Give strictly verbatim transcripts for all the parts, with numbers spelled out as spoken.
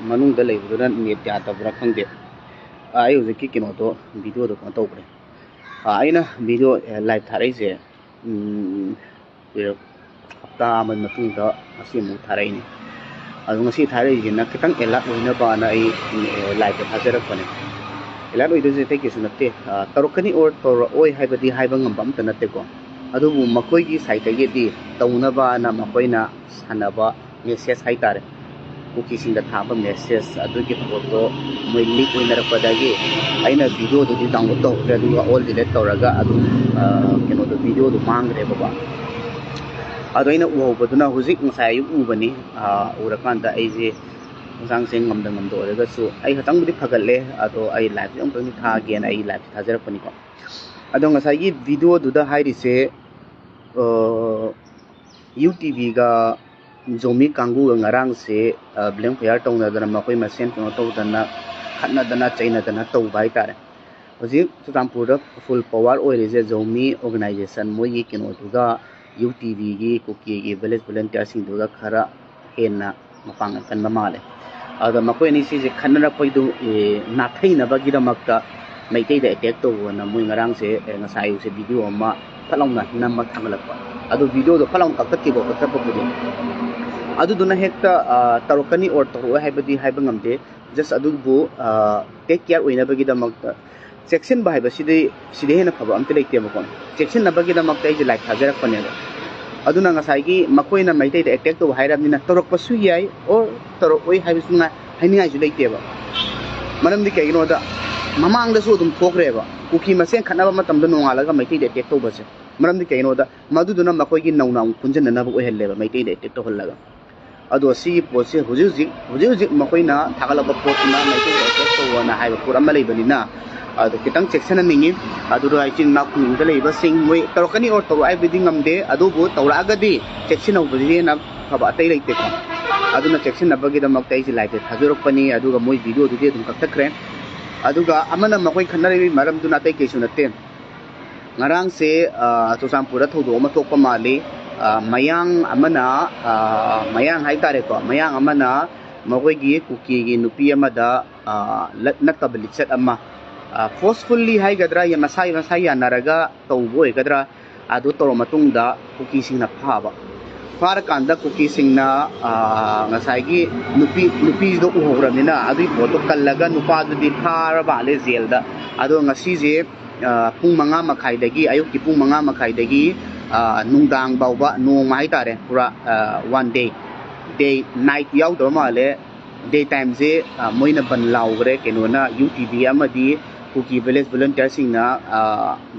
ꯃꯅꯨꯡꯗ ꯂꯩꯕꯗꯨꯅ ꯅꯦꯠ ꯌꯥꯗꯕ꯭ꯔꯥ ꯈꯪꯗꯦ꯫ ꯑꯩ ꯍꯧꯖꯤꯛꯀꯤ ꯀꯩꯅꯣꯗꯣ, ꯚꯤꯗꯤꯑꯣꯗꯣ ꯀꯩꯅꯣ ꯇꯧꯈ꯭ꯔꯦ꯫ ꯑꯩꯅ ꯚꯤꯗꯤꯑꯣ ꯂꯥꯏꯚ ꯊꯥꯔꯛꯏꯁꯦ ꯍꯞꯇꯥ ꯑꯃꯒꯤ ꯃꯇꯨꯡꯗ ꯉꯁꯤ ꯑꯃꯨꯛ ꯊꯥꯔꯛꯏꯅꯤ꯫ ꯑꯗꯣ ꯉꯁꯤ ꯊꯥꯔꯛꯏꯁꯤꯅ ꯈꯤꯇꯪ ꯑꯦꯂꯔꯠ ꯑꯣꯏꯅꯕꯅ ꯑꯩ ꯂꯥꯏꯚꯇ ꯊꯥꯖꯔꯛꯄꯅꯦ꯫ ꯑꯦꯂꯔꯠ ꯑꯣꯏꯗꯣꯏꯁꯦ ꯑꯇꯩ ꯀꯩꯁꯨ ꯅꯠꯇꯦ꯫ ꯇꯧꯔꯛꯀꯅꯤ ꯑꯣꯔ ꯇꯧꯔꯛꯑꯣꯏ ꯍꯥꯏꯕꯗꯤ ꯍꯥꯏꯕ ꯉꯝꯕ ꯑꯝꯇ ꯅꯠꯇꯦꯀꯣ꯫ ꯑꯗꯨꯕꯨ ꯃꯈꯣꯏꯒꯤ ꯁꯥꯏꯠꯇꯒꯤꯗꯤ ꯇꯧꯅꯕꯅ ꯃꯈꯣꯏꯅ ꯁꯥꯟꯅꯕ ꯃꯦꯁꯦꯖ ꯍꯥꯏꯇꯥꯔꯦ, ꯀꯨꯀꯤꯁꯤꯡꯗ ꯊꯥꯕ ꯃꯦꯁꯦꯖ ꯑꯗꯨꯒꯤ ꯄꯣꯠꯇꯣ ꯃꯣꯏ ꯂꯤꯛ ꯑꯣꯏꯅꯔꯛꯄꯗꯒꯤ ꯑꯩꯅ ꯚꯤꯗꯤꯑꯣꯗꯨꯗꯤ ꯗꯥꯎꯟꯂꯣꯗ ꯇꯧꯈ꯭ꯔꯦ, ꯑꯗꯨꯒ ꯑꯣꯜ ꯗꯤꯂꯦꯠ ꯇꯧꯔꯒ ꯑꯗꯨꯝ ꯀꯩꯅꯣꯗꯣ, ꯚꯤꯗꯤꯑꯣꯗꯣ ꯃꯥꯡꯈ꯭ꯔꯦꯕꯀꯣ꯫ ꯑꯗꯣ ꯑꯩꯅ ꯎꯍꯧꯕꯗꯨꯅ ꯍꯧꯖꯤꯛ ꯉꯁꯥꯏ ꯑꯌꯨꯛ ꯎꯕꯅꯤ꯫ ꯎꯔꯀꯥꯟꯗ ꯑꯩꯁꯦ ꯍꯛꯆꯥꯡꯁꯦ ꯉꯝꯗ ꯉꯝꯗ ꯑꯣꯏꯔꯒꯁꯨ ꯑꯩ ꯈꯇꯪꯕꯨꯗꯤ ꯐꯒꯠꯂꯦ꯫ ꯑꯗꯣ ꯑꯩ ꯂꯥꯏꯐꯁꯦ ꯑꯃꯨꯛꯇꯪꯗꯤ ꯊꯥꯒꯦꯅ ꯑꯩ ꯂꯥꯏꯐꯁꯦ ꯊꯥꯖꯔꯛꯄꯅꯤꯀꯣ꯫ ꯑꯗꯣ ꯉꯁꯥꯏꯒꯤ ꯚꯤꯗꯤꯑꯣꯗꯨꯗ ꯍꯥꯏꯔꯤꯁꯦ, ꯌꯨ ꯇꯤ ꯚꯤꯒ ꯖꯣꯃꯤ ꯀꯥꯡꯕꯨꯒ ꯉꯔꯥꯡꯁꯦ ꯕ꯭ꯂꯦꯝ ꯐꯌꯥꯔ ꯇꯧꯅꯗꯅ, ꯃꯈꯣꯏ ꯃꯁꯦꯟ ꯀꯩꯅꯣ ꯇꯧꯗꯅ, ꯈꯠꯅꯗꯅ ꯆꯩꯅꯗꯅ ꯇꯧꯕ ꯍꯥꯏꯇꯥꯔꯦ꯫ ꯍꯧꯖꯤꯛ ꯆꯨꯔꯆꯥꯟꯄꯨꯔꯗ ꯐꯨꯜ ꯄꯋꯥꯔ ꯑꯣꯏꯔꯤꯁꯦ ꯖꯣꯃꯤ ꯑꯣꯔꯒꯅꯥꯏꯖꯦꯁꯟ, ꯃꯣꯏꯒꯤ ꯀꯩꯅꯣꯗꯨꯒ, ꯌꯨ ꯇꯤ ꯚꯤꯒꯤ ꯀꯨꯀꯤꯒꯤ ꯚꯤꯂꯦꯖ ꯚꯣꯂꯨꯟꯇꯤꯌꯥꯔꯁꯤꯡꯗꯨꯒ ꯈꯔ ꯍꯦꯟꯅ ꯃꯄꯥꯡꯒꯜ ꯀꯟꯕ ꯃꯥꯜꯂꯦ꯫ ꯑꯗꯨꯗ ꯃꯈꯣꯏ ꯑꯅꯤꯁꯤꯁꯦ ꯈꯠꯅꯔꯛꯄꯩꯗꯨ, ꯑꯦ, ꯅꯥꯊꯩꯅꯕꯒꯤꯗꯃꯛꯇ ꯃꯩꯇꯩꯗ ꯑꯦꯇꯦꯛ ꯇꯧꯕꯅ ꯃꯣꯏ ꯉꯔꯥꯡꯁꯦ, ꯑꯦ, ꯉꯁꯥꯏ ꯑꯌꯨꯛꯁꯦ ꯚꯤꯗꯤꯑꯣ ꯑꯃ ꯐꯠ ꯂꯥꯎꯅ ꯅꯝꯃ ꯊꯥꯒꯠꯂꯛꯄ꯫ ꯑꯗꯨ ꯚꯤꯗꯤꯑꯣꯗꯣ ꯐꯠ ꯂꯥꯎꯅ ꯀꯛꯊꯠꯈꯤꯕ, ꯀꯛꯊꯠꯄꯕꯨꯗꯤ꯫ ꯑꯗꯨꯗꯨꯅ ꯍꯦꯛꯇ, ꯑ, ꯇꯧꯔꯛꯀꯅꯤ ꯑꯣꯔ ꯇꯧꯔꯛꯑꯣꯏ ꯍꯥꯏꯕꯗꯤ ꯍꯥꯏꯕ ꯉꯝꯗꯦ꯫ ꯖꯁ ꯑꯗꯨꯕꯨ, ꯑ, ꯇꯦꯛ ꯀꯤꯌꯥꯔ ꯑꯣꯏꯅꯕꯒꯤꯗꯃꯛꯇ, ꯆꯦꯛꯁꯤꯟꯕ ꯍꯥꯏꯕꯁꯤꯗꯤ ꯁꯤꯗꯩ ꯍꯦꯟꯅ ꯐꯕ ꯑꯝꯇ ꯂꯩꯇꯦꯕꯀꯣ꯫ ꯆꯦꯛꯁꯤꯟꯅꯕꯒꯤꯗꯃꯛꯇ ꯑꯩꯁꯦ ꯂꯥꯏꯚ ꯊꯥꯖꯔꯛꯄꯅꯦꯕ꯫ ꯑꯗꯨꯅ ꯉꯁꯥꯏꯒꯤ ꯃꯈꯣꯏꯅ ꯃꯩꯇꯩꯗ ꯑꯦꯇꯦꯛ ꯇꯧꯕ ꯍꯥꯏꯔꯕꯅꯤꯅ, ꯇꯧꯔꯛꯄꯁꯨ ꯌꯥꯏ ꯑꯣꯔ ꯇꯧꯔꯛꯑꯣꯏ ꯍꯥꯏꯕꯁꯨ ꯉꯥꯏ-, ꯍꯥꯏꯅꯤꯡꯉꯥꯏꯁꯨ ꯂꯩꯇꯦꯕ꯫ ꯃꯔꯝꯗꯤ ꯀꯩꯒꯤꯅꯣꯗ, ꯃꯃꯥꯡꯗꯁꯨ ꯑꯗꯨꯝ ꯊꯣꯛꯈ꯭ꯔꯦꯕ, ꯀꯨꯀꯤ ꯃꯁꯦꯟ ꯈꯠꯅꯕ ꯃꯇꯝꯗ ꯅꯣꯡꯉꯥꯜꯂꯒ ꯃꯩꯇꯩꯗ ꯑꯦꯇꯦꯛ ꯇꯧꯕꯁꯦ꯫ ꯃꯔꯝꯗꯤ ꯀꯩꯒꯤꯅꯣꯗ, ꯃꯗꯨꯗꯨꯅ ꯃꯈꯣꯏꯒꯤ ꯅꯧꯅ ꯑꯃꯨꯛ ꯄꯨꯟꯁꯤꯟꯅꯅꯕ ꯑꯣꯏꯍꯜꯂꯦꯕ ꯃꯩꯇꯩꯗ ꯑꯦꯇꯦꯛ ꯇꯧꯍꯜꯂꯒ꯫ ꯑꯗꯣ ꯁꯤꯒꯤ ꯄꯣꯠꯁꯦ ꯍꯧꯖꯤꯛ ꯍꯧꯖꯤꯛ, ꯍꯧꯖꯤꯛ ꯍꯧꯖꯤꯛ ꯃꯈꯣꯏꯅ ꯊꯥꯒꯠꯂꯛꯄ ꯄꯣꯠꯁꯤꯅ ꯃꯩꯇꯩꯗ ꯑꯦꯇꯦꯛ ꯇꯧꯕꯅ ꯍꯥꯏꯕ ꯄꯣꯠ ꯑꯃ ꯂꯩꯕꯅꯤꯅ, ꯑꯗꯣ ꯈꯤꯇꯪ ꯆꯦꯛꯁꯤꯟꯍꯟꯅꯤꯡꯉꯤ꯫ ꯑꯗꯨꯒ ꯏꯆꯤꯟ ꯏꯅꯥꯎ ꯈꯨꯡꯒꯪꯗ ꯂꯩꯔꯤꯕꯁꯤꯡ, ꯃꯣꯏ ꯇꯧꯔꯛꯀꯅꯤ ꯑꯣꯔ ꯇꯧꯔꯛꯑꯣꯏ ꯍꯥꯏꯕꯗꯤ ꯉꯝꯗꯦ, ꯑꯗꯨꯕꯨ ꯇꯧꯔꯛꯑꯒꯗꯤ ꯆꯦꯛꯁꯤꯟꯍꯧꯕꯗꯤ ꯍꯦꯟꯅ ꯐꯕ, ꯑꯇꯩ ꯂꯩꯇꯦꯀꯣ꯫ ꯑꯗꯨꯅ ꯆꯦꯛꯁꯤꯟꯅꯕꯒꯤꯗꯃꯛꯇ ꯑꯩꯁꯦ ꯂꯥꯏꯚꯁꯦ ꯊꯥꯖꯔꯛꯄꯅꯤ, ꯑꯗꯨꯒ ꯃꯣꯏ ꯚꯤꯗꯤꯑꯣꯗꯨꯗꯤ ꯑꯗꯨꯝ ꯀꯛꯊꯠꯈ꯭ꯔꯦ꯫ ꯑꯗꯨꯒ ꯑꯃꯅ ꯃꯈꯣꯏ ꯈꯠꯅꯔꯤꯕꯒꯤ ꯃꯔꯝꯗꯨꯅ ꯑꯇꯩ ꯀꯩꯁꯨ ꯅꯠꯇꯦ꯫ ꯉꯔꯥꯡꯁꯦ, ꯑ, ꯆꯨꯔꯆꯥꯟꯄꯨꯔꯗ ꯊꯧꯗꯣꯛ ꯑꯃ ꯊꯣꯛꯄ ꯃꯥꯜꯂꯤ꯫ ꯑ, ꯃꯌꯥꯡ ꯑꯃꯅ, ꯑ, ꯃꯌꯥꯡ ꯍꯥꯏꯇꯥꯔꯦꯀꯣ, ꯃꯌꯥꯡ ꯑꯃꯅ ꯃꯈꯣꯏꯒꯤ ꯀꯨꯀꯤꯒꯤ ꯅꯨꯄꯤ ꯑꯃꯗ, ꯑ, ꯂꯠ-, ꯅꯠꯇꯕ ꯂꯤꯆꯠ ꯑꯃ, ꯑ, forcefully ꯍꯥꯏꯒꯗ꯭ꯔꯥ, ꯌꯥ-, ꯃꯁꯥ ꯃꯁꯥ ꯌꯥꯅꯔꯒ ꯇꯧꯕ ꯑꯣꯏꯒꯗ꯭ꯔꯥ, ꯑꯗꯨ ꯇꯧꯔ ꯃꯇꯨꯡꯗ ꯀꯨꯀꯤꯁꯤꯡꯅ ꯐꯥꯕ꯫ ꯐꯥꯔꯀꯥꯟꯗ ꯀꯨꯀꯤꯁꯤꯡꯅ, ꯑ, ꯉꯁꯥꯏꯒꯤ ꯅꯨꯄꯤ, ꯅꯨꯄꯤꯗꯣ ꯎꯍꯧꯔꯕꯅꯤꯅ ꯑꯗꯨꯒꯤ ꯄꯣꯠꯇꯣ ꯀꯜꯂꯒ ꯅꯨꯄꯥꯗꯨꯗꯤ ꯐꯥꯔ ꯃꯥꯜꯂꯦ ꯖꯦꯜꯗ꯫ ꯑꯗꯣ ꯉꯁꯤꯁꯦ, ꯑ, ꯄꯨꯡ ꯃꯉꯥ ꯃꯈꯥꯏꯗꯒꯤ, ꯑꯌꯨꯛꯀꯤ ꯄꯨꯡ ꯃꯉꯥ ꯃꯈꯥꯏꯗꯒꯤ, ꯑ, ꯅꯨꯡꯗꯥꯡ ꯐꯥꯎꯕ, ꯅꯣꯡꯃ ꯍꯥꯏꯇꯥꯔꯦ, ꯄꯨꯔꯥ, ꯑ, one day, day night ꯌꯥꯎꯗꯕ ꯃꯥꯜꯂꯦ꯫ Day timeꯁꯦ, ꯑ, ꯃꯣꯏꯅ ꯕꯟ ꯂꯥꯎꯈ꯭ꯔꯦ꯫ ꯀꯩꯅꯣꯅ, ꯌꯨ ꯇꯤ ꯚꯤ ꯑꯃꯗꯤ ꯀꯨꯀꯤ village volunteerꯁꯤꯡꯅ, ꯑ,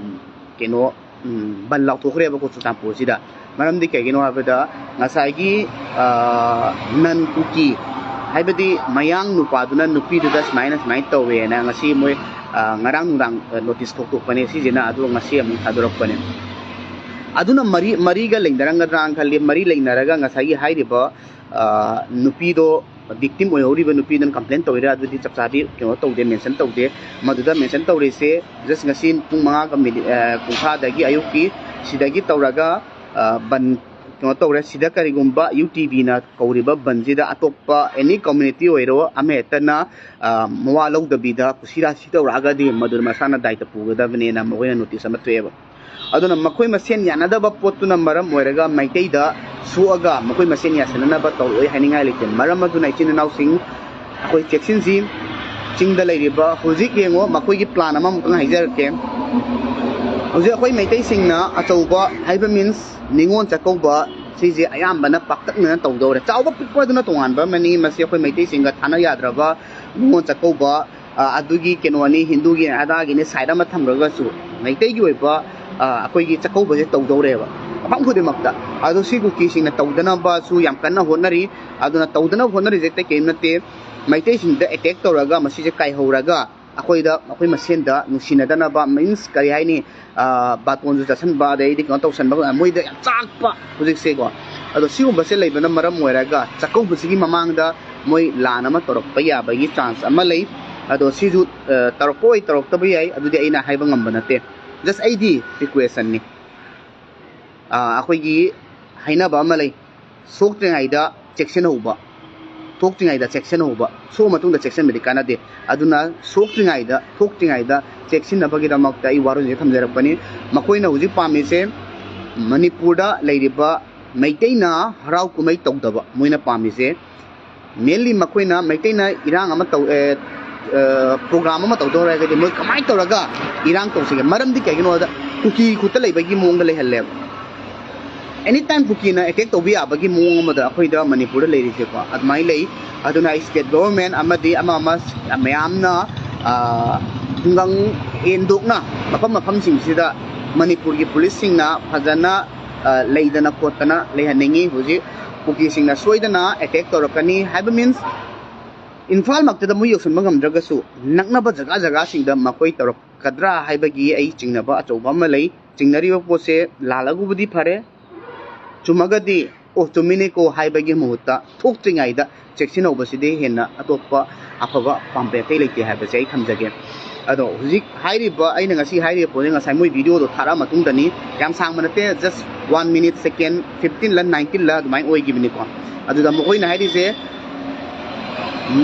ꯀꯩꯅꯣ, ꯎꯝ, ꯕꯟ ꯂꯥꯎꯊꯣꯛꯈ꯭ꯔꯦꯕꯀꯣ ꯆꯨꯔꯆꯥꯟꯄꯨꯔꯁꯤꯗ꯫ ꯃꯔꯝꯗꯤ ꯀꯩꯒꯤꯅꯣ ꯍꯥꯏꯕꯗ ꯉꯁꯥꯏꯒꯤ, ꯑ, ꯅꯟ ꯀꯨꯀꯤ, ꯍꯥꯏꯕꯗꯤ ꯃꯌꯥꯡ ꯅꯨꯄꯥꯗꯨꯅ ꯅꯨꯄꯤꯗꯨꯗ ꯁꯨꯃꯥꯏꯅ ꯁꯨꯃꯥꯏꯅ ꯇꯧꯋꯦꯅ ꯉꯁꯤ ꯃꯣꯏ, ꯑ, ꯉꯔꯥꯡ ꯅꯨꯡꯗꯥꯡ, ꯑ, notice ꯊꯣꯛꯇꯣꯛꯄꯅꯦ ꯁꯤꯁꯤꯅ, ꯑꯗꯨꯒ ꯉꯁꯤ ꯑꯃꯨꯛ ꯊꯥꯗꯣꯔꯛꯄꯅꯦ꯫ ꯑꯗꯨꯅ ꯃꯔꯤ, ꯃꯔꯤꯒ ꯂꯩꯅꯔꯝꯒꯗ꯭ꯔꯥꯅ ꯈꯜꯂꯤ꯫ ꯃꯔꯤ ꯂꯩꯅꯔꯒ ꯉꯁꯥꯏꯒꯤ ꯍꯥꯏꯔꯤꯕ, ꯑ, ꯅꯨꯄꯤꯗꯣ, victim ꯑꯣꯏꯍꯧꯔꯤꯕ ꯅꯨꯄꯤꯗꯨꯅ complain ꯇꯧꯔꯤꯔꯥ ꯑꯗꯨꯗꯤ ꯆꯞ ꯆꯥꯕꯤ ꯀꯩꯅꯣ ꯇꯧꯗꯦ, mention ꯇꯧꯗꯦ꯫ ꯃꯗꯨꯗ mention ꯇꯧꯔꯤꯁꯦ just ꯉꯁꯤ ꯄꯨꯡ ꯃꯉꯥꯒ ꯃꯤꯅꯤꯠ, ꯑ, ꯀꯨꯟꯊ꯭ꯔꯥꯗꯒꯤ ꯑꯌꯨꯛꯀꯤ ꯁꯤꯗꯒꯤ ꯇꯧꯔꯒ, ꯑ, ꯕꯟ ꯀꯩꯅꯣ ꯇꯧꯔꯦ꯫ ꯁꯤꯗ ꯀꯔꯤꯒꯨꯝꯕ ꯌꯨ ꯇꯤ ꯚꯤꯅ ꯀꯧꯔꯤꯕ ꯕꯟꯁꯤꯗ ꯑꯇꯣꯞꯄ any community ꯑꯣꯏꯔꯣ ꯑꯃꯍꯦꯛꯇꯅ, ꯑ, ꯃꯋꯥ ꯂꯧꯗꯕꯤꯗ ꯀꯨꯁꯤꯔꯥꯁꯤ ꯇꯧꯔꯛꯑꯒꯗꯤ ꯃꯗꯨ ꯃꯁꯥꯅ ꯗꯥꯏꯇ ꯄꯨꯒꯗꯕꯅꯦꯅ ꯃꯈꯣꯏꯅ notice ꯑꯃ ꯊꯣꯛꯑꯦꯕ꯫ ꯑꯗꯨꯅ ꯃꯈꯣꯏ ꯃꯁꯦꯟ ꯌꯥꯅꯗꯕ ꯄꯣꯠꯇꯨꯅ ꯃꯔꯝ ꯑꯣꯏꯔꯒ ꯃꯩꯇꯩꯗ ꯁꯣꯛꯑꯒ ꯃꯈꯣꯏ ꯃꯁꯦꯟ ꯌꯥꯁꯟꯅꯅꯕ ꯇꯧꯔꯛꯑꯣꯏ ꯍꯥꯏꯅꯤꯡꯉꯥꯏ ꯂꯩꯇꯦ꯫ ꯃꯔꯝ ꯑꯗꯨꯅ ꯏꯆꯤꯟ ꯏꯅꯥꯎꯁꯤꯡ, ꯑꯩꯈꯣꯏ ꯆꯦꯛꯁꯤꯟꯁꯤ꯫ ꯆꯤꯡꯗ ꯂꯩꯔꯤꯕ ꯍꯧꯖꯤꯛ ꯌꯦꯡꯉꯣ, ꯃꯈꯣꯏꯒꯤ plan ꯑꯃꯃꯨꯛꯇꯪ ꯍꯥꯏꯖꯔꯛꯀꯦ꯫ ꯍꯧꯖꯤꯛ ꯑꯩꯈꯣꯏ ꯃꯩꯇꯩꯁꯤꯡꯅ ꯑꯆꯧꯕ ꯍꯥꯏꯕ means ꯅꯤꯉꯣꯜ ꯆꯥꯛꯀꯧꯕ ꯁꯤꯁꯦ ꯑꯌꯥꯝꯕꯅ ꯄꯥꯛꯇꯛꯅꯅ ꯇꯧꯗꯧꯔꯦ꯫ ꯆꯥꯎꯕ ꯄꯤꯛꯄ ꯑꯗꯨꯅ ꯇꯣꯉꯥꯟꯕ ꯑꯃꯅꯤ, ꯃꯁꯤ ꯑꯩꯈꯣꯏ ꯃꯩꯇꯩꯁꯤꯡꯒ ꯊꯥꯅ ꯌꯥꯗ꯭ꯔꯕ ꯅꯤꯉꯣꯜ ꯆꯥꯛꯀꯧꯕ, ꯑ, ꯑꯗꯨꯒꯤ ꯀꯩꯅꯣꯅꯤ, ꯍꯤꯟꯗꯨꯒꯤ ꯑꯗꯥꯒꯤꯅꯤ side ꯑꯃ ꯊꯝꯈ꯭ꯔꯒꯁꯨ ꯃꯩꯇꯩꯒꯤ ꯑꯣꯏꯕ, ꯑ, ꯑꯩꯈꯣꯏꯒꯤ ꯆꯥꯛꯀꯧꯕꯁꯦ ꯇꯧꯗꯧꯔꯦꯕ ꯃꯐꯝ ꯈꯨꯗꯤꯡꯃꯛꯇ꯫ ꯑꯗꯣ ꯁꯤ ꯀꯨꯀꯤꯁꯤꯡꯅ ꯇꯧꯗꯅꯕꯁꯨ ꯌꯥꯝ ꯀꯟꯅ ꯍꯣꯠꯅꯔꯤ꯫ ꯑꯗꯨꯅ ꯇꯧꯗꯅꯕ ꯍꯣꯠꯅꯔꯤꯁꯦ ꯑꯇꯩ ꯀꯔꯤꯝ ꯅꯠꯇꯦ, ꯃꯩꯇꯩꯁꯤꯡꯗ attack ꯇꯧꯔꯒ ꯃꯁꯤꯁꯦ ꯀꯥꯏꯍꯧꯔꯒ ꯑꯩꯈꯣꯏꯗ, ꯑꯩꯈꯣꯏ ꯃꯁꯦꯟꯗ ꯅꯨꯡꯁꯤꯅꯗꯅꯕ means ꯀꯔꯤ ꯍꯥꯏꯅꯤ, ꯑ, ꯕꯥꯇꯣꯟꯁꯨ ꯆꯥꯁꯟꯕ, ꯑꯗꯩꯗꯤ ꯀꯩꯅꯣ ꯇꯧꯁꯟꯕ, ꯃꯣꯏꯗ ꯌꯥꯝ ꯆꯥꯛꯄ ꯍꯧꯖꯤꯛꯁꯦꯀꯣ꯫ ꯑꯗꯣ ꯁꯤꯒꯨꯝꯕꯁꯦ ꯂꯩꯕꯅ ꯃꯔꯝ ꯑꯣꯏꯔꯒ ꯆꯥꯛꯀꯧꯕꯁꯤꯒꯤ ꯃꯃꯥꯡꯗ ꯃꯣꯏ ꯂꯥꯟ ꯑꯃ ꯇꯧꯔꯛꯄ ꯌꯥꯕꯒꯤ chance ꯑꯃ ꯂꯩ꯫ ꯑꯗꯣ ꯁꯤꯁꯨ, ꯑ, ꯇꯧꯔꯛꯄ ꯑꯣꯏ ꯇꯧꯔꯛꯇꯕ ꯌꯥꯏ, ꯑꯗꯨꯗꯤ ꯑꯩꯅ ꯍꯥꯏꯕ ꯉꯝꯕ ꯅꯠꯇꯦ꯫ Just ꯑꯩꯗꯤ requestꯅꯤ꯫ ꯑ, ꯑꯩꯈꯣꯏꯒꯤ ꯍꯥꯏꯅꯕ ꯑꯃ ꯂꯩ, "ꯁꯣꯛꯇ꯭ꯔꯤꯉꯩꯗ ꯆꯦꯛꯁꯤꯟꯍꯧꯕ, ꯊꯣꯛꯇ꯭ꯔꯤꯉꯩꯗ ꯆꯦꯛꯁꯤꯟꯍꯧꯕ, ꯁꯣꯛꯑ ꯃꯇꯨꯡꯗ ꯆꯦꯛꯁꯤꯟꯕꯗꯤ ꯀꯥꯟꯅꯗꯦ"꯫ ꯑꯗꯨꯅ ꯁꯣꯛꯇ꯭ꯔꯤꯉꯩꯗ, ꯊꯣꯛꯇ꯭ꯔꯤꯉꯩꯗ ꯆꯦꯛꯁꯤꯟꯅꯕꯒꯤꯗꯃꯛꯇ ꯑꯩ ꯋꯥꯔꯣꯜꯁꯦ ꯊꯝꯖꯔꯛꯄꯅꯤ꯫ ꯃꯈꯣꯏꯅ ꯍꯧꯖꯤꯛ ꯄꯥꯝꯃꯤꯁꯦ ꯃꯅꯤꯄꯨꯔꯗ ꯂꯩꯔꯤꯕ ꯃꯩꯇꯩꯅ ꯍꯔꯥꯎ ꯀꯨꯝꯍꯩ ꯇꯧꯗꯕ ꯃꯣꯏꯅ ꯄꯥꯝꯃꯤꯁꯦ꯫ Mainly ꯃꯈꯣꯏꯅ ꯃꯩꯇꯩꯅ ꯏꯔꯥꯡ ꯑꯃ ꯇꯧ, ꯑꯦ, ꯑ, program ꯑꯃ ꯇꯧꯗꯧꯔꯒꯗꯤ ꯃꯣꯏ ꯀꯃꯥꯏꯅ ꯇꯧꯔꯒ ꯏꯔꯥꯡ ꯇꯧꯁꯤꯒꯦ? ꯃꯔꯝꯗꯤ ꯀꯩꯒꯤꯅꯣ ꯍꯥꯏꯕꯗ ꯀꯨꯀꯤ ꯈꯨꯠꯇ ꯂꯩꯕꯒꯤ ꯃꯑꯣꯡꯗ ꯂꯩꯍꯜꯂꯦꯕ꯫ Anytime ꯀꯨꯀꯤꯅ attack ꯇꯧꯕ ꯌꯥꯕꯒꯤ ꯃꯑꯣꯡ ꯑꯃꯗ ꯑꯩꯈꯣꯏꯗ ꯃꯅꯤꯄꯨꯔꯗ ꯂꯩꯔꯤꯁꯦꯀꯣ ꯑꯗꯨꯃꯥꯏꯅ ꯂꯩ꯫ ꯑꯗꯨꯅ ꯑꯩ state government ꯑꯃꯗꯤ ꯑꯃ ꯑꯃ ꯃꯌꯥꯝꯅ, ꯑ, ꯈꯨꯡꯒꯪ ꯍꯦꯟꯗꯣꯛꯅ ꯃꯐꯝ ꯃꯐꯝꯁꯤꯡꯁꯤꯗ ꯃꯅꯤꯄꯨꯔꯒꯤ policeꯁꯤꯡꯅ ꯐꯖꯅ, ꯑ, ꯂꯩꯗꯅ ꯈꯣꯠꯇꯅ ꯂꯩꯍꯟꯅꯤꯡꯉꯤ꯫ ꯍꯧꯖꯤꯛ ꯀꯨꯀꯤꯁꯤꯡꯅ ꯁꯣꯏꯗꯅ attack ꯇꯧꯔꯛꯀꯅꯤ ꯍꯥꯏꯕ means ꯏꯝꯐꯥꯜꯃꯛꯇꯗ ꯃꯣꯏ ꯌꯧꯁꯤꯟꯕ ꯉꯝꯗ꯭ꯔꯒꯁꯨ ꯅꯛꯅꯕ ꯖꯒꯥ ꯖꯒꯥꯁꯤꯡꯗ ꯃꯈꯣꯏ ꯇꯧꯔꯛꯀꯗ꯭ꯔꯥ ꯍꯥꯏꯕꯒꯤ ꯑꯩ ꯆꯤꯡꯅꯕ ꯑꯆꯧꯕ ꯑꯃ ꯂꯩ꯫ ꯆꯤꯡꯅꯔꯤꯕ ꯄꯣꯠꯁꯦ ꯂꯥꯜꯂꯒꯕꯨꯗꯤ ꯐꯔꯦ, ꯆꯨꯝꯃꯒꯗꯤ "ꯑꯣ, ꯆꯨꯝꯃꯤꯅꯦꯀꯣ" ꯍꯥꯏꯕꯒꯤ ꯃꯍꯨꯠꯇ ꯊꯣꯛꯇ꯭ꯔꯤꯉꯩꯗ ꯆꯦꯛꯁꯤꯟꯍꯧꯕꯁꯤꯗꯤ ꯍꯦꯟꯅ ꯑꯇꯣꯞꯄ ꯑꯐꯕ ꯄꯥꯝꯕꯩ ꯑꯇꯩ ꯂꯩꯇꯦ ꯍꯥꯏꯕꯁꯦ ꯑꯩ ꯊꯝꯖꯒꯦ꯫ ꯑꯗꯣ ꯍꯧꯖꯤꯛ ꯍꯥꯏꯔꯤꯕ, ꯑꯩꯅ ꯉꯁꯤ ꯍꯥꯏꯔꯤꯕ ꯄꯣꯠꯁꯦ ꯉꯁꯥꯏ ꯃꯣꯏ videoꯗꯣ ꯊꯥꯔꯛꯑ ꯃꯇꯨꯡꯗꯅꯤ, ꯌꯥꯝ ꯁꯥꯡꯕ ꯅꯠꯇꯦ, just one minute, second fifteenꯂ nineteenꯂ ꯑꯗꯨꯃꯥꯏꯅ ꯑꯣꯏꯈꯤꯕꯅꯤꯀꯣ꯫ ꯑꯗꯨꯗ ꯃꯈꯣꯏꯅ ꯍꯥꯏꯔꯤꯁꯦ,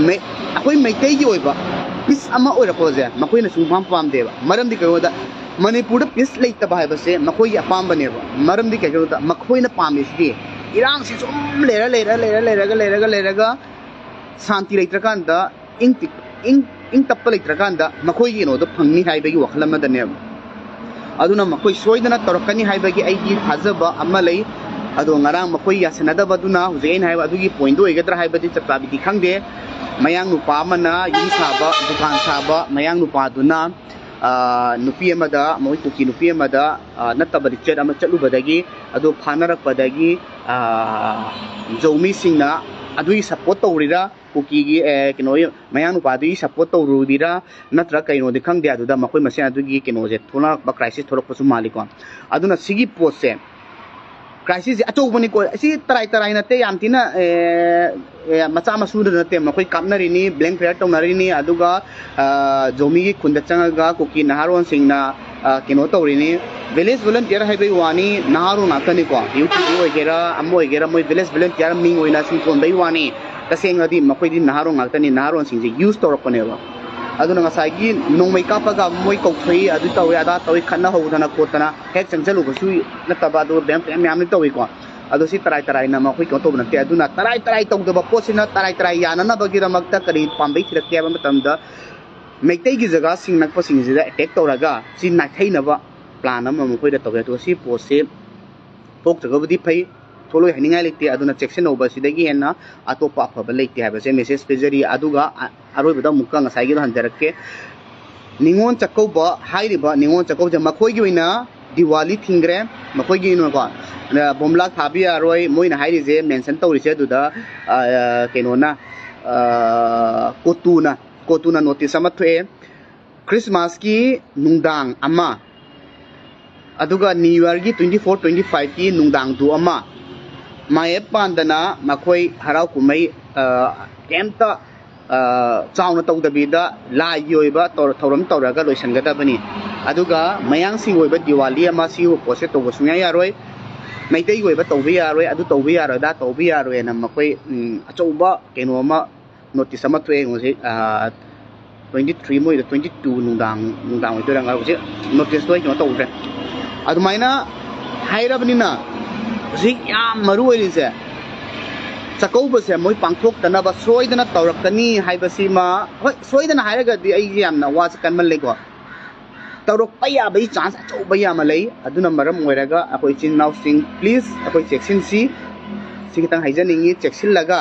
ꯃꯩ-, ꯑꯩꯈꯣꯏ ꯃꯩꯇꯩꯒꯤ ꯑꯣꯏꯕ peace ꯑꯃ ꯑꯣꯏꯔꯛꯄꯁꯦ ꯃꯈꯣꯏꯅ ꯁꯨꯡꯄꯥꯝ ꯄꯥꯝꯗꯦꯕ꯫ ꯃꯔꯝꯗꯤ ꯀꯩꯅꯣꯗ, ꯃꯅꯤꯄꯨꯔꯗ peace ꯂꯩꯇꯕ ꯍꯥꯏꯕꯁꯦ ꯃꯈꯣꯏꯒꯤ ꯑꯄꯥꯝꯕꯅꯦꯕ꯫ ꯃꯔꯝꯗꯤ ꯀꯩꯒꯤꯅꯣꯗ, ꯃꯈꯣꯏꯅ ꯄꯥꯝꯃꯤꯁꯤꯗꯤ ꯏꯔꯥꯡꯁꯤ ꯁꯨꯝ ꯂꯩꯔ, ꯂꯩꯔ, ꯂꯩꯔ, ꯂꯩꯔꯒ, ꯂꯩꯔꯒ, ꯂꯩꯔꯒ, ꯁꯥꯟꯇꯤ ꯂꯩꯇ꯭ꯔꯀꯥꯟꯗ, ꯏꯪ ꯇꯤ-, ꯏꯪ, ꯏꯪ ꯇꯞꯄ ꯂꯩꯇ꯭ꯔꯀꯥꯟꯗ ꯃꯈꯣꯏꯒꯤ ꯀꯩꯅꯣꯗꯣ ꯐꯪꯅꯤ ꯍꯥꯏꯕꯒꯤ ꯋꯥꯈꯜ ꯑꯃꯗꯅꯦꯕ꯫ ꯑꯗꯨꯅ ꯃꯈꯣꯏ ꯁꯣꯏꯗꯅ ꯇꯧꯔꯛꯀꯅꯤ ꯍꯥꯏꯕꯒꯤ ꯑꯩꯒꯤ ꯊꯥꯖꯕ ꯑꯃ ꯂꯩ꯫ ꯑꯗꯣ ꯉꯔꯥꯡ ꯃꯈꯣꯏ ꯌꯥꯁꯟꯅꯗꯕꯗꯨꯅ ꯍꯧꯖꯤꯛ ꯑꯩꯅ ꯍꯥꯏꯕ ꯑꯗꯨꯒꯤ pointꯗꯣ ꯑꯣꯏꯒꯗ꯭ꯔꯥ ꯍꯥꯏꯕꯗꯤ ꯆꯞ ꯆꯥꯕꯤꯗꯤ ꯈꯪꯗꯦ꯫ ꯃꯌꯥꯡ ꯅꯨꯄꯥ ꯑꯃꯅ ꯌꯨꯝ ꯁꯥꯕ, ꯗꯨꯀꯥꯟ ꯁꯥꯕ ꯃꯌꯥꯡ ꯅꯨꯄꯥꯗꯨꯅ, ꯑ, ꯅꯨꯄꯤ ꯑꯃꯗ, ꯃꯈꯣꯏ ꯀꯨꯀꯤ ꯅꯨꯄꯤ ꯑꯃꯗ, ꯑ, ꯅꯠꯇꯕ ꯂꯤꯆꯠ ꯑꯃ ꯆꯠꯂꯨꯕꯗꯒꯤ, ꯑꯗꯨ ꯐꯥꯅꯔꯛꯄꯗꯒꯤ, ꯑ, ꯖꯧꯃꯤꯁꯤꯡꯅ ꯑꯗꯨꯒꯤ support ꯇꯧꯔꯤꯔꯥ, ꯀꯨꯀꯤꯒꯤ, ꯑꯦ, ꯀꯩꯅꯣ, ꯃꯌꯥꯡ ꯅꯨꯄꯥꯗꯨꯒꯤ support ꯇꯧꯔꯨꯔꯤꯔꯥ, ꯅꯠꯇ꯭ꯔꯒ ꯀꯩꯅꯣꯗꯤ ꯈꯪꯗꯦ꯫ ꯑꯗꯨꯗ ꯃꯈꯣꯏ ꯃꯁꯦꯟ ꯑꯗꯨꯒꯤ ꯀꯩꯅꯣꯁꯦ ꯊꯣꯛꯂꯛꯄ, crisis ꯊꯣꯛꯂꯛꯄꯁꯨ ꯃꯥꯜꯂꯤꯀꯣ꯫ ꯑꯗꯨꯅ ꯁꯤꯒꯤ ꯄꯣꯠꯁꯦ, crisisꯁꯦ ꯑꯆꯧꯕꯅꯤꯀꯣ꯫ ꯑꯁꯤ ꯇꯔꯥꯏ ꯇꯔꯥꯏ ꯅꯠꯇꯦ, ꯌꯥꯝ ꯊꯤꯅ, ꯑꯦ, ꯑꯦ, ꯃꯆꯥ ꯃꯁꯨꯗ ꯅꯠꯇꯦ꯫ ꯃꯈꯣꯏ ꯀꯥꯞꯅꯔꯤꯅꯤ, blank fire ꯇꯧꯅꯔꯤꯅꯤ, ꯑꯗꯨꯒ, ꯑ, ꯖꯧꯃꯤꯒꯤ ꯈꯨꯟꯗ ꯆꯪꯉꯒ ꯀꯨꯀꯤ ꯅꯍꯥꯔꯣꯟꯁꯤꯡꯅ ꯑ, ꯀꯩꯅꯣ ꯇꯧꯔꯤꯅꯤ, village volunteer ꯍꯥꯏꯕꯩ ꯋꯥꯅꯤ, ꯅꯍꯥꯔꯣꯜ ꯉꯥꯛꯇꯅꯤꯀꯣ, ꯌꯨ ꯇꯤꯒꯤ ꯑꯣꯏꯒꯦꯔꯥ, ꯑꯃ ꯑꯣꯏꯒꯦꯔꯥ, ꯃꯣꯏ village volunteer ꯃꯤꯡ ꯑꯣꯏꯅ ꯁꯨꯝ ꯊꯣꯟꯕꯩ ꯋꯥꯅꯤ꯫ ꯇꯁꯦꯡꯅꯗꯤ ꯃꯈꯣꯏꯗꯤ ꯅꯍꯥꯔꯣꯜ ꯉꯥꯛꯇꯅꯤ, ꯅꯍꯥꯔꯣꯜꯁꯤꯡꯁꯦ use ꯇꯧꯔꯛꯄꯅꯦꯕ꯫ ꯑꯗꯨꯅ ꯉꯁꯥꯏꯒꯤ ꯅꯣꯡꯃꯩ ꯀꯥꯞꯄꯒ ꯃꯣꯏ ꯀꯧꯊꯣꯛꯏ, ꯑꯗꯨ ꯇꯧꯏ, ꯑꯗꯥ ꯇꯧꯏ, ꯈꯠꯅ ꯍꯧꯗꯅ ꯈꯣꯠꯇꯅ ꯍꯦꯛ ꯆꯪꯁꯤꯜꯂꯨꯕꯁꯨ ꯅꯠꯇꯕ, ꯑꯗꯨ ꯃꯌꯥꯝ, ꯃꯌꯥꯝꯗꯤ ꯇꯧꯏꯀꯣ꯫ ꯑꯗꯣ ꯁꯤ ꯇꯔꯥꯏ ꯇꯔꯥꯏꯅ ꯃꯈꯣꯏ ꯀꯩꯅꯣ ꯇꯧꯕ ꯅꯠꯇꯦ꯫ ꯑꯗꯨꯅ ꯇꯔꯥꯏ ꯇꯔꯥꯏ ꯇꯧꯗꯕ ꯄꯣꯠꯁꯤꯅ ꯇꯔꯥꯏ ꯇꯔꯥꯏ ꯌꯥꯅꯅꯕꯒꯤꯗꯃꯛꯇ ꯀꯔꯤ ꯄꯥꯝꯕꯩ ꯊꯤꯔꯛꯀꯦ ꯍꯥꯏꯕ ꯃꯇꯝꯗ, ꯃꯩꯇꯩꯒꯤ ꯖꯒꯥꯁꯤꯡ ꯅꯛꯄꯁꯤꯡꯁꯤꯗ attack ꯇꯧꯔꯒ ꯁꯤ ꯅꯥꯊꯩꯅꯕ plan ꯑꯃ ꯃꯈꯣꯏꯗ ꯇꯧꯋꯦ꯫ ꯑꯗꯨꯒ ꯁꯤ ꯄꯣꯠꯁꯤ ꯊꯣꯛꯇ꯭ꯔꯒꯕꯨꯗꯤ ꯐꯩ, ꯊꯣꯛꯂꯣꯏ ꯍꯥꯏꯅꯤꯡꯉꯥꯏ ꯂꯩꯇꯦ꯫ ꯑꯗꯨꯅ ꯆꯦꯛꯁꯤꯟꯍꯧꯕ ꯁꯤꯗꯒꯤ ꯍꯦꯟꯅ ꯑꯇꯣꯞꯄ ꯑꯐꯕ ꯂꯩꯇꯦ ꯍꯥꯏꯕꯁꯦ message ꯄꯤꯖꯔꯤ꯫ ꯑꯗꯨꯒ ꯑ-, ꯑꯔꯣꯏꯕꯗ ꯑꯃꯨꯛꯀ ꯉꯁꯥꯏꯒꯤꯗꯣ ꯍꯟꯖꯔꯛꯀꯦ꯫ ꯅꯤꯉꯣꯜ ꯆꯥꯛꯀꯧꯕ ꯍꯥꯏꯔꯤꯕ ꯅꯤꯉꯣꯜ ꯆꯥꯛꯀꯧꯕꯁꯦ ꯃꯈꯣꯏꯒꯤ ꯑꯣꯏꯅ ꯗꯤꯋꯥꯂꯤ ꯊꯤꯡꯈ꯭ꯔꯦ, ꯃꯈꯣꯏꯒꯤ ꯑꯣꯏꯅꯀꯣ꯫ ꯑꯗ ꯕꯣꯝꯂꯥ ꯊꯥꯕ ꯌꯥꯔꯣꯏ, ꯃꯣꯏꯅ ꯍꯥꯏꯔꯤꯁꯦ, mention ꯇꯧꯔꯤꯁꯦ ꯑꯗꯨꯗ, ꯑ, ꯀꯩꯅꯣꯅ, ꯑ, ꯀꯣꯇꯨꯅ, ꯀꯣꯇꯨꯅ notice ꯑꯃ ꯊꯣꯛꯑꯦ꯫ ꯈ꯭ꯔꯤꯁꯃꯥꯁꯀꯤ ꯅꯨꯡꯗꯥꯡ ꯑꯃ, ꯑꯗꯨꯒ New Yearꯒꯤ twenty four, twenty fiveꯀꯤ ꯅꯨꯡꯗꯥꯡꯗꯨ ꯑꯃ, ꯃꯥꯌꯦꯞ ꯄꯥꯟꯗꯅ ꯃꯈꯣꯏ ꯍꯔꯥꯎ ꯀꯨꯝꯍꯩ, ꯑ, ꯀꯩꯝꯇ, ꯑ, ꯆꯥꯎꯅ ꯇꯧꯗꯕꯤꯗ ꯂꯥꯏꯒꯤ ꯑꯣꯏꯕ ꯇꯧꯔ-, ꯊꯧꯔꯝ ꯇꯧꯔꯒ ꯂꯣꯏꯁꯤꯟꯒꯗꯕꯅꯤ꯫ ꯑꯗꯨꯒ ꯃꯌꯥꯡꯁꯤꯡꯒꯤ ꯑꯣꯏꯕ ꯗꯤꯋꯥꯂꯤ ꯑꯃ ꯁꯤꯒꯨꯝꯕ ꯄꯣꯠꯁꯦ ꯇꯧꯕ ꯁꯨꯡꯌꯥ ꯌꯥꯔꯣꯏ꯫ ꯃꯩꯇꯩꯒꯤ ꯑꯣꯏꯕ ꯇꯧꯕ ꯌꯥꯔꯣꯏ, ꯑꯗꯨ ꯇꯧꯕ ꯌꯥꯔꯣꯏ, ꯑꯗꯥ ꯇꯧꯕ ꯌꯥꯔꯣꯏꯅ ꯃꯈꯣꯏ, ꯎꯝ, ꯑꯆꯧꯕ ꯀꯩꯅꯣ ꯑꯃ notice ꯑꯃ ꯊꯣꯛꯑꯦ ꯍꯧꯖꯤꯛ, ꯑ, twenty three ꯃꯣꯏꯗ twenty two ꯅꯨꯡꯗꯥꯡ, ꯅꯨꯡꯗꯥꯡ ꯑꯣꯏꯗꯣꯏꯔꯥ, ꯍꯧꯖꯤꯛ noticeꯇꯣ ꯑꯩ ꯀꯩꯅꯣ ꯇꯧꯗ꯭ꯔꯦ꯫ ꯑꯗꯨꯃꯥꯏꯅ ꯍꯥꯏꯔꯕꯅꯤꯅ ꯍꯧꯖꯤꯛ ꯌꯥꯝ ꯃꯔꯨ ꯑꯣꯏꯔꯤꯁꯦ ꯆꯥꯛꯀꯧꯕꯁꯦ ꯃꯣꯏ ꯄꯥꯡꯊꯣꯛꯇꯅꯕ ꯁꯣꯏꯗꯅ ꯇꯧꯔꯛꯀꯅꯤ ꯍꯥꯏꯕꯁꯤꯃ, ꯍꯣꯏ, ꯁꯣꯏꯗꯅ ꯍꯥꯏꯔꯒꯗꯤ ꯑꯩꯁꯦ ꯌꯥꯝꯅ ꯋꯥꯁꯦ ꯀꯟꯃꯜꯂꯦꯀꯣ꯫ ꯇꯧꯔꯛꯄ ꯌꯥꯕꯒꯤ chance ꯑꯆꯧꯕ ꯌꯥꯝꯅ ꯂꯩ꯫ ꯑꯗꯨꯅ ꯃꯔꯝ ꯑꯣꯏꯔꯒ ꯑꯩꯈꯣꯏ ꯏꯆꯤꯟ ꯏꯅꯥꯎꯁꯤꯡ, please, ꯑꯩꯈꯣꯏ ꯆꯦꯛꯁꯤꯟꯁꯤ꯫ ꯁꯤ ꯈꯤꯇꯪ ꯍꯥꯏꯖꯅꯤꯡꯉꯤ, ꯆꯦꯛꯁꯤꯜꯂꯒ,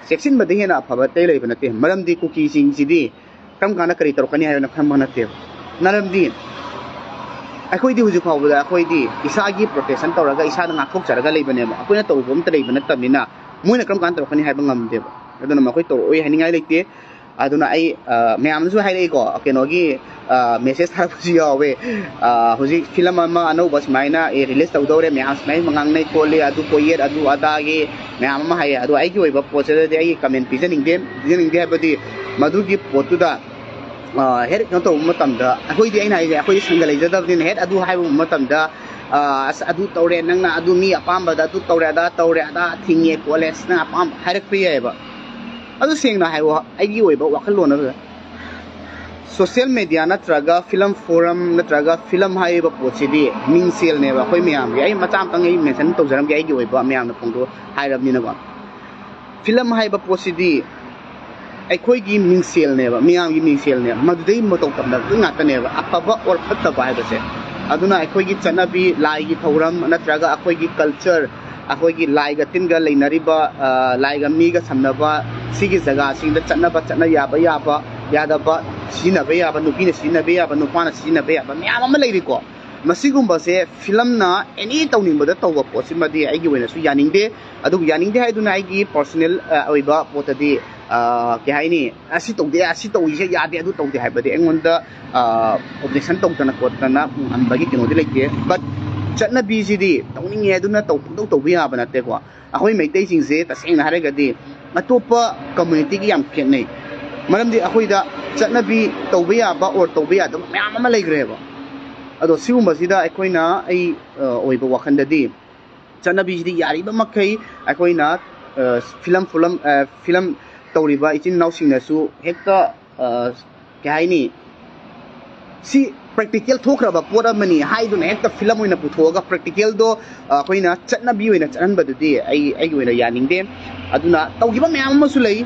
ꯆꯦꯛꯁꯤꯟꯕꯗ ꯍꯦꯟꯅ ꯑꯐꯕ ꯑꯇꯩ ꯂꯩꯕ ꯅꯠꯇꯦ꯫ ꯃꯔꯝꯗꯤ ꯀꯨꯀꯤꯁꯤꯡꯁꯤꯗꯤ ꯀꯔꯝ ꯀꯥꯟꯗ ꯀꯔꯤ ꯇꯧꯔꯛꯀꯅꯤ ꯍꯥꯏꯕꯅ ꯈꯪꯕ ꯅꯠꯇꯦꯕ꯫ ꯃꯔꯝꯗꯤ ꯑꯩꯈꯣꯏꯗꯤ ꯍꯧꯖꯤꯛ ꯐꯥꯎꯕꯗ ꯑꯩꯈꯣꯏꯗꯤ ꯏꯁꯥꯒꯤ protection ꯇꯧꯔꯒ ꯏꯁꯥꯗ ꯉꯥꯛꯊꯣꯛꯆꯔꯒ ꯂꯩꯕꯅꯦꯕ꯫ ꯑꯩꯈꯣꯏꯅ ꯇꯧꯕ ꯑꯝꯇ ꯂꯩꯕ ꯅꯠꯇꯕꯅꯤꯅ ꯃꯣꯏꯅ ꯀꯔꯝ ꯀꯥꯟꯗ ꯇꯧꯔꯛꯀꯅꯤ ꯍꯥꯏꯕ ꯉꯝꯗꯦꯕ꯫ ꯑꯗꯨꯅ ꯃꯈꯣꯏ ꯇꯧꯔꯛꯑꯣꯏ ꯍꯥꯏꯅꯤꯡꯉꯥꯏ ꯂꯩꯇꯦ꯫ ꯑꯗꯨꯅ ꯑꯩ, ꯑ, ꯃꯌꯥꯝꯅꯁꯨ ꯍꯥꯏꯔꯛꯏꯀꯣ, ꯀꯩꯅꯣꯒꯤ, ꯑ, message ꯊꯥꯔꯛꯄꯁꯨ ꯌꯥꯎꯋꯦ꯫ ꯑ, ꯍꯧꯖꯤꯛ film ꯑꯃ ꯑꯅꯧꯕ ꯁꯨꯃꯥꯏꯅ, ꯑꯦ, release ꯇꯧꯗꯧꯔꯦ, ꯃꯌꯥꯝ ꯁꯨꯃꯥꯏꯅ ꯉꯥꯡꯅꯩ ꯈꯣꯠꯂꯤ, ꯑꯗꯨ ꯀꯣꯌꯦꯠ, ꯑꯗꯨ ꯑꯗꯥꯒꯤ ꯃꯌꯥꯝ ꯑꯃ ꯍꯥꯏꯌꯦ꯫ ꯑꯗꯣ ꯑꯩꯒꯤ ꯑꯣꯏꯕ ꯄꯣꯠꯁꯤꯗꯗꯤ ꯑꯩꯒꯤ comment ꯄꯤꯖꯅꯤꯡꯗꯦ꯫ ꯄꯤꯖꯅꯤꯡꯗꯦ ꯍꯥꯏꯕꯗꯤ ꯃꯗꯨꯒꯤ ꯄꯣꯠꯇꯨꯗ ꯍꯦꯛ ꯀꯩꯅꯣ ꯇꯧꯕ ꯃꯇꯝꯗ, ꯑꯩꯈꯣꯏꯗꯤ, ꯑꯩꯅ ꯍꯥꯏꯁꯦ, ꯑꯩꯈꯣꯏꯗꯤ ꯁꯪꯒ ꯂꯩꯖꯗꯕꯅꯤꯅ, ꯍꯦꯛ ꯑꯗꯨ ꯍꯥꯏꯕ ꯃꯇꯝꯗ, ꯑꯁ, ꯑꯗꯨ ꯇꯧꯔꯦ, ꯅꯪꯅ ꯑꯗꯨ, ꯃꯤ ꯑꯄꯥꯝꯕꯗ ꯑꯗꯨ ꯇꯧꯔꯦ, ꯑꯗꯥ ꯇꯧꯔꯦ, ꯑꯗꯥ ꯊꯤꯡꯉꯦ ꯈꯣꯠꯂꯦ, ꯑꯁ, ꯅꯪ ꯑꯄꯥꯝꯕ ꯍꯥꯏꯔꯛꯄ ꯌꯥꯏꯑꯕ꯫ ꯑꯗꯨ ꯁꯦꯡꯅ ꯍꯥꯏꯕ, ꯑꯩꯒꯤ ꯑꯣꯏꯕ ꯋꯥꯈꯜꯂꯣꯟ ꯑꯗꯨꯗ, ꯁꯣꯁꯤꯌꯦꯜ ꯃꯦꯗꯤꯌꯥ ꯅꯠꯇ꯭ꯔꯒ ꯐꯤꯂꯝ ꯐꯣꯔꯝ ꯅꯠꯇ꯭ꯔꯒ ꯐꯤꯂꯝ ꯍꯥꯏꯔꯤꯕ ꯄꯣꯠꯁꯤꯗꯤ ꯃꯤꯡꯁꯦꯜꯅꯦꯕ ꯑꯩꯈꯣꯏ ꯃꯌꯥꯝꯒꯤ꯫ ꯑꯩ ꯃꯆꯥ ꯑꯃꯇꯪ ꯑꯩ ꯃꯦꯟꯁꯟ ꯇꯧꯖꯔꯝꯒꯦ, ꯑꯩꯒꯤ ꯑꯣꯏꯕ ꯃꯌꯥꯝꯅ ꯐꯣꯡꯗꯣꯛ ꯍꯥꯏꯔꯕꯅꯤꯅꯀꯣ꯫ ꯐꯤꯂꯝ ꯍꯥꯏꯕ ꯄꯣꯠꯁꯤꯗꯤ ꯑꯩꯈꯣꯏꯒꯤ ꯃꯤꯡꯁꯦꯜꯅꯦꯕ, ꯃꯤꯌꯥꯝꯒꯤ ꯃꯤꯡꯁꯦꯜꯅꯦꯕ꯫ ꯃꯗꯨꯗꯩ ꯃꯇꯧ ꯇꯝꯅꯕ ꯉꯥꯛꯇꯅꯦꯕ, ꯑꯐꯕ ꯑꯣꯔ ꯐꯠꯇꯕ ꯍꯥꯏꯕꯁꯦ꯫ ꯑꯗꯨꯅ ꯑꯩꯈꯣꯏꯒꯤ ꯆꯠꯅꯕꯤ, ꯂꯥꯏꯒꯤ ꯊꯧꯔꯝ ꯅꯠꯇ꯭ꯔꯒ ꯑꯩꯈꯣꯏꯒꯤ ꯀꯜꯆꯔ, ꯑꯩꯈꯣꯏꯒꯤ ꯂꯥꯏꯒ ꯇꯤꯟꯒ ꯂꯩꯅꯔꯤꯕ, ꯂꯥꯏꯒ ꯃꯤꯒ ꯁꯝꯅꯕ, ꯁꯤꯒꯤ ꯖꯒꯥꯁꯤꯡꯗ ꯆꯠꯅꯕ, ꯆꯠꯅ ꯌꯥꯕ ꯌꯥꯕ, ꯌꯥꯗꯕ, ꯁꯤꯖꯤꯟꯅꯕ ꯌꯥꯕ, ꯅꯨꯄꯤꯅ ꯁꯤꯖꯤꯟꯅꯕ ꯌꯥꯕ, ꯅꯨꯄꯥꯅ ꯁꯤꯖꯤꯟꯅꯕ ꯌꯥꯕ ꯃꯌꯥꯝ ꯑꯃ ꯂꯩꯔꯤꯀꯣ꯫ ꯃꯁꯤꯒꯨꯝꯕꯁꯦ ꯐꯤꯂꯝꯅ ꯑꯦꯅꯤ ꯇꯧꯅꯤꯡꯕꯗ ꯇꯧꯕ ꯄꯣꯠꯁꯤꯃꯗꯤ ꯑꯩꯒꯤ ꯑꯣꯏꯅꯁꯨ ꯌꯥꯅꯤꯡꯗꯦ꯫ ꯑꯗꯨꯕꯨ ꯌꯥꯅꯤꯡꯗꯦ ꯍꯥꯏꯗꯨꯅ ꯑꯩꯒꯤ ꯄꯔꯁꯣꯅꯦꯜ ꯑꯣꯏꯕ ꯄꯣꯠꯇꯗꯤ, ꯀꯩ ꯍꯥꯏꯅꯤ, ꯑꯁꯤ ꯇꯧꯗꯦ, ꯑꯁꯤ ꯇꯧꯔꯤꯁꯦ ꯌꯥꯗꯦ, ꯑꯗꯨ ꯇꯧꯗꯦ ꯍꯥꯏꯕꯗꯤ ꯑꯩꯉꯣꯟꯗ ꯑꯣꯕꯖꯦꯛꯁꯟ ꯇꯧꯗꯅ ꯈꯣꯠꯇꯅ ꯉꯝꯕꯒꯤ ꯀꯩꯅꯣꯗꯤ ꯂꯩꯇꯦ꯫ ꯕꯠ ꯆꯠꯅꯕꯤꯁꯤꯗꯤ ꯇꯧꯅꯤꯡꯉꯦ ꯑꯗꯨꯅ ꯇꯧ ꯄꯨꯡꯇꯧ ꯇꯧꯕ ꯌꯥꯕ ꯅꯠꯇꯦꯀꯣ꯫ ꯑꯩꯈꯣꯏ ꯃꯩꯇꯩꯁꯤꯡꯁꯦ ꯇꯁꯦꯡꯅ ꯍꯥꯏꯔꯒꯗꯤ ꯑꯇꯣꯞꯄ ꯀꯝꯃꯨꯅꯤꯇꯤꯒꯤ ꯌꯥꯝ ꯈꯦꯠꯅꯩ꯫ ꯃꯔꯝꯗꯤ ꯑꯩꯈꯣꯏꯗ ꯆꯠꯅꯕꯤ ꯇꯧꯕ ꯌꯥꯕ ꯑꯣꯔ ꯇꯧꯕ ꯌꯥꯗꯕ ꯃꯌꯥꯝ ꯑꯃ ꯂꯩꯈ꯭ꯔꯦꯕ꯫ ꯑꯗꯣ ꯁꯤꯒꯨꯝꯕꯁꯤꯗ ꯑꯩꯈꯣꯏꯅ, ꯑꯩ ꯑꯣꯏꯕ ꯋꯥꯈꯜꯗꯗꯤ, ꯆꯠꯅꯕꯤꯁꯤꯗꯤ ꯌꯥꯔꯤꯕ ꯃꯈꯩ ꯑꯩꯈꯣꯏꯅ ꯐꯤꯂꯝ ꯐꯨꯂꯝ ꯐꯤꯂꯝ ꯇꯧꯔꯤꯕ ꯏꯆꯤꯟ ꯏꯅꯥꯎꯁꯤꯡꯅꯁꯨ ꯍꯦꯛꯇ, ꯀꯩ ꯍꯥꯏꯅꯤ, ꯁꯤ ꯄ꯭ꯔꯦꯛꯇꯤꯀꯦꯜ ꯊꯣꯛꯈ꯭ꯔꯕ ꯄꯣꯠ ꯑꯃꯅꯤ ꯍꯥꯏꯗꯨꯅ ꯍꯦꯛꯇ ꯐꯤꯂꯝ ꯑꯣꯏꯅ ꯄꯨꯊꯣꯛꯑꯒ ꯄ꯭ꯔꯦꯛꯇꯤꯀꯦꯜꯗꯣ ꯑꯩꯈꯣꯏꯅ ꯆꯠꯅꯕꯤ ꯑꯣꯏꯅ ꯆꯠꯍꯟꯕꯗꯨꯗꯤ ꯑꯩ, ꯑꯩꯒꯤ ꯑꯣꯏꯅ ꯌꯥꯅꯤꯡꯗꯦ꯫ ꯑꯗꯨꯅ ꯇꯧꯈꯤꯕ ꯃꯌꯥꯝ ꯑꯃꯁꯨ ꯂꯩ꯫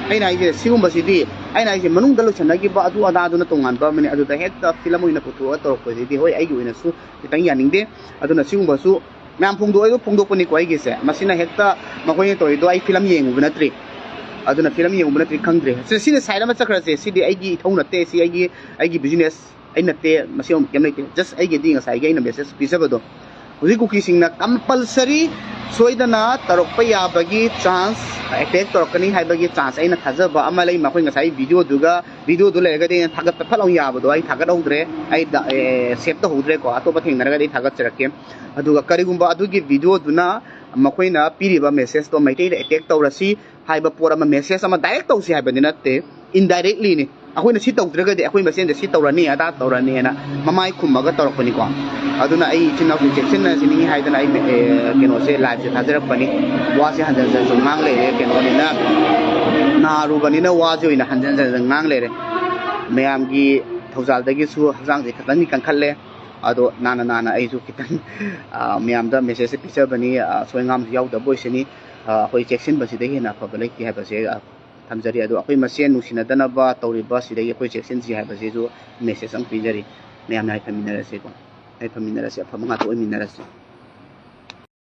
ꯑꯩꯅ ꯍꯥꯏꯁꯦ ꯁꯤꯒꯨꯝꯕꯁꯤꯗꯤ, ꯑꯩꯅ ꯍꯥꯏꯁꯦ ꯃꯅꯨꯡꯗ ꯂꯣꯏꯁꯟꯅꯈꯤꯕ ꯑꯗꯨ ꯑꯗꯥꯗꯨꯅ ꯇꯣꯉꯥꯟꯕ ꯑꯃꯅꯤ꯫ ꯑꯗꯨꯗ ꯍꯦꯛꯇ ꯐꯤꯂꯝ ꯑꯣꯏꯅ ꯄꯨꯊꯣꯛꯑꯒ ꯇꯧꯔꯛꯄꯁꯤꯗꯤ, ꯍꯣꯏ, ꯑꯩꯒꯤ ꯑꯣꯏꯅꯁꯨ ꯈꯤꯇꯪ ꯌꯥꯅꯤꯡꯗꯦ꯫ ꯑꯗꯨꯅ ꯁꯤꯒꯨꯝꯕꯁꯨ ꯃꯌꯥꯝ ꯐꯣꯡꯗꯣꯛꯑꯣ, ꯑꯗꯨ ꯐꯣꯡꯗꯣꯛꯄꯅꯤꯀꯣ ꯑꯩꯒꯤꯁꯦ꯫ ꯃꯁꯤꯅ ꯍꯦꯛꯇ ꯃꯈꯣꯏꯅ ꯇꯧꯔꯤꯗꯣ ꯑꯩ ꯐꯤꯂꯝ ꯌꯦꯡꯉꯨꯕ ꯅꯠꯇ꯭ꯔꯤ꯫ ꯑꯗꯨꯅ ꯐꯤꯂꯝ ꯌꯦꯡꯉꯨꯕ ꯅꯠꯇ꯭ꯔꯤ, ꯈꯪꯗ꯭ꯔꯦ꯫ ꯁꯤ, ꯁꯤꯅ ꯁꯥꯏꯠ ꯑꯃ ꯆꯠꯈ꯭ꯔꯁꯦ꯫ ꯁꯤꯗꯤ ꯑꯩꯒꯤ ꯏꯊꯧ ꯅꯠꯇꯦ, ꯁꯤ ꯑꯩꯒꯤ, ꯑꯩꯒꯤ ꯕꯤꯖꯤꯅꯦꯁ ꯑꯩ ꯅꯠꯇꯦ, ꯃꯁꯤ ꯑꯃꯨꯛ ꯀꯩꯝ ꯂꯩꯇꯦ꯫ ꯖꯁ ꯑꯩꯒꯤꯗꯤ ꯉꯁꯥꯏꯒꯤ ꯑꯩꯅ ꯃꯦꯁꯦꯖ ꯄꯤꯖꯕꯗꯣ꯫ ꯍꯧꯖꯤꯛ ꯀꯨꯀꯤꯁꯤꯡꯅ ꯀꯝꯄꯜꯁꯔꯤ ꯁꯣꯏꯗꯅ ꯇꯧꯔꯛꯄ ꯌꯥꯕꯒꯤ ꯆꯥꯟꯁ, ꯑꯦꯇꯦꯛ ꯇꯧꯔꯛꯀꯅꯤ ꯍꯥꯏꯕꯒꯤ ꯆꯥꯟꯁ ꯑꯩꯅ ꯊꯥꯖꯕ ꯑꯃ ꯂꯩ꯫ ꯃꯈꯣꯏ ꯉꯁꯥꯏ ꯚꯤꯗꯤꯑꯣꯗꯨꯒ, ꯚꯤꯗꯤꯑꯣꯗꯨ ꯂꯩꯔꯒꯗꯤ ꯑꯩꯅ ꯊꯥꯒꯠꯄ ꯐꯠ ꯂꯥꯎꯅ ꯌꯥꯕꯗꯣ ꯑꯩ ꯊꯥꯒꯠꯍꯧꯗ꯭ꯔꯦ, ꯑꯩ ꯗ-, ꯑꯦ, ꯁꯦꯞ ꯇꯧꯍꯧꯗ꯭ꯔꯦꯀꯣ꯫ ꯑꯇꯣꯞꯄ ꯊꯦꯡꯅꯔꯒꯗꯤ ꯑꯩ ꯊꯥꯒꯠꯆꯔꯛꯀꯦ꯫ ꯑꯗꯨꯒ ꯀꯔꯤꯒꯨꯝꯕ ꯑꯗꯨꯒꯤ ꯚꯤꯗꯤꯑꯣꯗꯨꯅ ꯃꯈꯣꯏꯅ ꯄꯤꯔꯤꯕ ꯃꯦꯁꯦꯖꯇꯣ ꯃꯩꯇꯩꯗ ꯑꯦꯇꯦꯛ ꯇꯧꯔꯁꯤ ꯍꯥꯏꯕ ꯄꯣꯠ ꯑꯃ, ꯃꯦꯁꯦꯖ ꯑꯃ ꯗꯥꯏꯔꯦꯛ ꯇꯧꯁꯤ ꯍꯥꯏꯕꯗꯤ ꯅꯠꯇꯦ, ꯏꯟꯗꯥꯏꯔꯦꯛꯂꯤꯅꯤ꯫ ꯑꯩꯈꯣꯏꯅ ꯁꯤ ꯇꯧꯗ꯭ꯔꯒꯗꯤ ꯑꯩꯈꯣꯏ ꯃꯁꯦꯟꯗ ꯁꯤ ꯇꯧꯔꯅꯤ, ꯑꯗꯥ ꯇꯧꯔꯅꯤꯅ ꯃꯃꯥꯏ ꯈꯨꯝꯃꯒ ꯇꯧꯔꯛꯄꯅꯤꯀꯣ꯫ ꯑꯗꯨꯅ ꯑꯩ ꯏꯆꯤꯟ ꯏꯅꯥꯎꯁꯤꯡ ꯆꯦꯛꯁꯤꯟꯅꯁꯤꯅꯤꯡꯉꯤ ꯍꯥꯏꯗꯅ ꯑꯩ, ꯑꯦ, ꯀꯩꯅꯣꯁꯦ, live ꯁꯦ ꯊꯥꯖꯔꯛꯄꯅꯤ꯫ ꯋꯥꯁꯦ ꯍꯟꯖꯟ ꯍꯟꯖꯟꯁꯨ ꯉꯥꯡ ꯂꯩꯔꯦ, ꯀꯩꯅꯣꯅꯤꯅ, ꯅꯥꯔꯨꯕꯅꯤꯅ ꯋꯥꯁꯦ ꯑꯣꯏꯅ ꯍꯟꯖꯟ ꯍꯟꯖꯟ ꯉꯥꯡ ꯂꯩꯔꯦ꯫ ꯃꯌꯥꯝꯒꯤ ꯊꯧꯖꯥꯜꯗꯒꯤꯁꯨ ꯍꯛꯆꯥꯡꯁꯦ ꯈꯤꯇꯪꯗꯤ ꯀꯟꯈꯠꯂꯦ꯫ ꯑꯗꯣ ꯅꯥꯅ ꯅꯥꯅ ꯑꯩꯁꯨ ꯈꯤꯇꯪ, ꯑ, ꯃꯌꯥꯝꯗ message ꯁꯦ ꯄꯤꯖꯕꯅꯤ꯫ ꯑ, ꯑꯁꯣꯏ ꯑꯉꯥꯝꯁꯨ ꯌꯥꯎꯗꯕ ꯑꯣꯏꯁꯅꯤ꯫ ꯑ, ꯑꯩꯈꯣꯏ ꯆꯦꯛꯁꯤꯟꯕꯁꯤꯗꯒꯤ ꯍꯦꯟꯅ ꯑꯐꯕ ꯂꯩꯇꯦ ꯍꯥꯏꯕꯁꯦ, ꯑ, ꯊꯝꯖꯔꯤ꯫ ꯑꯗꯣ ꯑꯩꯈꯣꯏ ꯃꯁꯦꯟ ꯅꯨꯡꯁꯤꯅꯗꯅꯕ ꯇꯧꯔꯤꯕ ꯁꯤꯗꯒꯤ ꯑꯩꯈꯣꯏ ꯆꯦꯛꯁꯤꯟꯁꯤ ꯍꯥꯏꯕꯁꯤꯁꯨ message ꯑꯃ ꯄꯤꯖꯔꯤ꯫ ꯃꯌꯥꯝꯅ ꯌꯥꯏꯐꯃꯤꯟꯅꯔꯁꯤꯀꯣ, ꯌꯥꯏꯐꯃꯤꯟꯅꯔꯁꯤ, ꯑꯐꯕ ꯉꯥꯛꯇ ꯑꯣꯏꯃꯤꯟꯅꯔꯁꯤ꯫